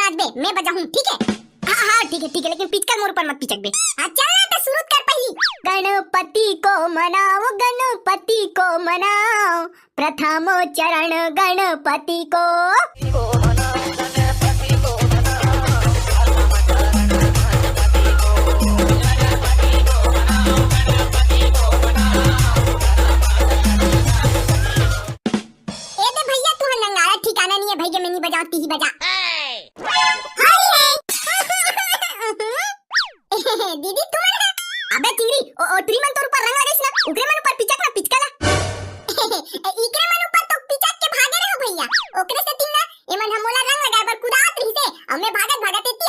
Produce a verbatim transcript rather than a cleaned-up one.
बजबे, मैं बजाहूँ, ठीक है? हाँ, हाँ, ठीक है, ठीक है, लेकिन पिचका ल मोर ऊपर मत पिचकबे। हाँ, चल ना, तो शुरू कर पहली। गणपति को मनाओ, गणपति को मनाओ, प्रथमो चरण गणपति को। ए दे भैया, तुहर नंगारा ठिकाना नहीं है भैया, मैं नहीं बजाऊँ, तीही बजा। हरी है। दीदी, तुम ना। अबे चिंगरी, ओ, ओ टुरी मन तोर ऊपर रंग लगाइस ना, ओकरे मन ऊपर पिचक ना, पिचका ला। इकरे मन ऊपर तो पिचक के भागे रहे हो भैया, ओकरे सेती ना, एमन ह मोला रंग लगाए बर कुदात रहिसे, अउ मैं भागत भागत एती